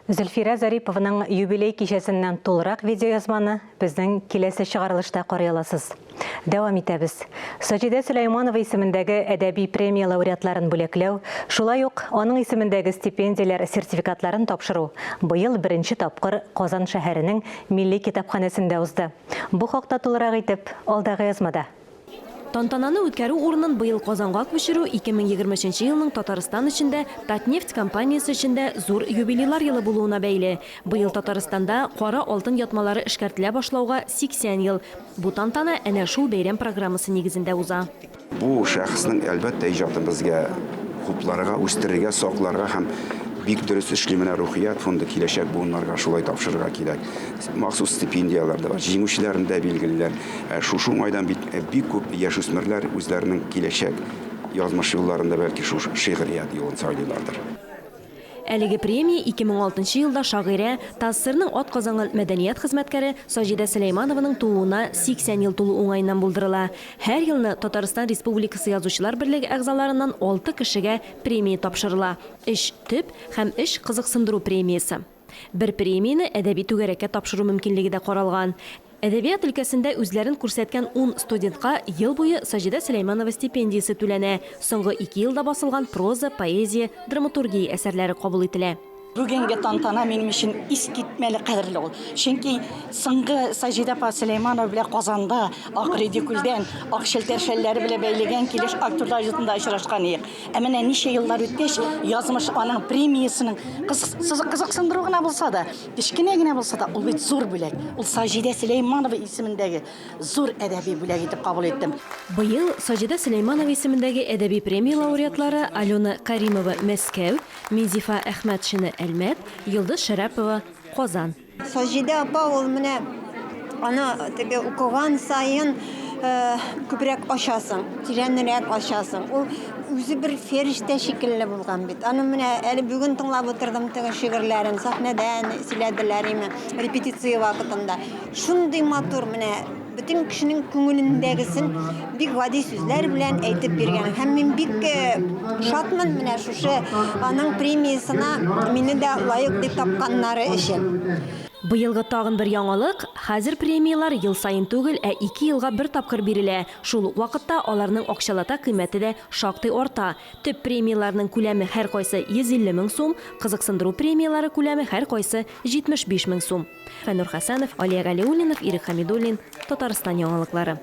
Зөлфирә Зарипованың юбилей кичәсеннән тулырак видеоязманы безнең киләсе чыгарылышта карый аласыз. Дәвам итәбез. Саҗидә Сөләйманова исемендәге әдәби премия лауреатларын бүләкләү, шулай ук аның исемендәге стипендияләр сертификатларын тапшыру быел беренче тапкыр Казан шәһәренең Милли китапханәсендә узды. Бу хакта тулырак итеп, алдагы язмада. Тантананы үткәрү урынын быел Казанга күчерү 2023 нче елның Татарстан өчен дә, Татнефть компаниясе өчен дә зур юбилейлар елы булуына бәйле. Быел Татарстанда кара алтын ятмалары эшкәртелә башлауга 80 ел. Бу тантана әнә шул бәйрәм программасы нигезендә уза. Бу шәхеснең, әлбәттә, иҗатын безгә хупларга, үстерергә, сакларга һәм бик дөрес эшли менә Рухият фонды, киләчәк буыннарга шулай тапшырырга кирәк. Махсус стипендияләр дә бар, җиңүчеләрне дә билгелиләр. Ә шушы уңайдан бит бик күп яшүсмерләр үзләренең киләчәк язмыш юлларында бәлки шушы шигърият юлын сайлыйлардыр. Әлеге премия 2006 нчы елда шагыйрә, ТАССРның атказанган мәдәният хезмәткәре Саҗидә Сөләйманованың тууына 80 ел тулу уңаеннан булдырыла. Һәр елны Татарстан Республикасы Язучылар берлеге әгъзаларыннан алты кешегә премия тапшырыла, өч төп һәм өч кызыксындыру премиясе. Бер премияне әдәби түгәрәккә тапшыру мөмкинлеге дә каралган. Әдәбият өлкәсендә үзләрен күрсәткән ун студентка ел буе Саҗидә Сөләйманова стипендиясе түләнә. Соңгы ике елда басылган проза, поэзия, драматургия әсәрләре кабул ителә. Бүгенге тантана минем өчен искитмәле кадерле ул. Чөнки соңгы Саҗидә апа Сөләйманова белән Казанда ак редикюльдән, ак челтәр шәлләре белән бәйләгән килеш актерлар йортында очрашкан идек. Ә менә ничә еллар үткәч, язмыш аның премиясенең кызыксындыру гына булса да, кечкенә генә булса да, ул бит зур бүләк. Ул Саҗидә Сөләйманова исемендәге зур әдәби бүләк итеп кабул иттем. Быел Саҗидә Сөләйманова исемендәге әдәби премия лауреатлары Алена Каримова, Мәскәү, Минзифа Әхмәтшина, Әлмәт, Йолдыз Шәрәпова, Казан. Саҗидә апа ул менә аны теге укыган саен күбрәк ачасың, тирәнрәк ачасың. Ул үзе бер фәрештә шикелле булган бит. Аны менә әле бүген тыңлап утырдым теге шигырьләрен, сәхнәдән сөйләделәр име, репетиция вакытында. Шундый матур менә бөтен кешенең күңелендәгесен бик гади сүзләр белән әйтеп биргән. Һәм мин бик шатмын менә шушы аның премиясенә мине дә лаек дип тапканнары өчен. Быелгы тагын бер яңалык, хәзер премияләр ел саен түгел, ә ике елга бер тапкыр бирелә. Шул ук вакытта аларның акчалата кыйммәте дә шактый арта. Төп премияләрнең күләме һәркайсы 150 мең сум, кызыксындыру премияләре күләме һәркайсы 75 мең сум. Фәннур Хәсәнов, Алия Галиуллинов, Ирек Хәмидуллин, Татарстан яңалыклары.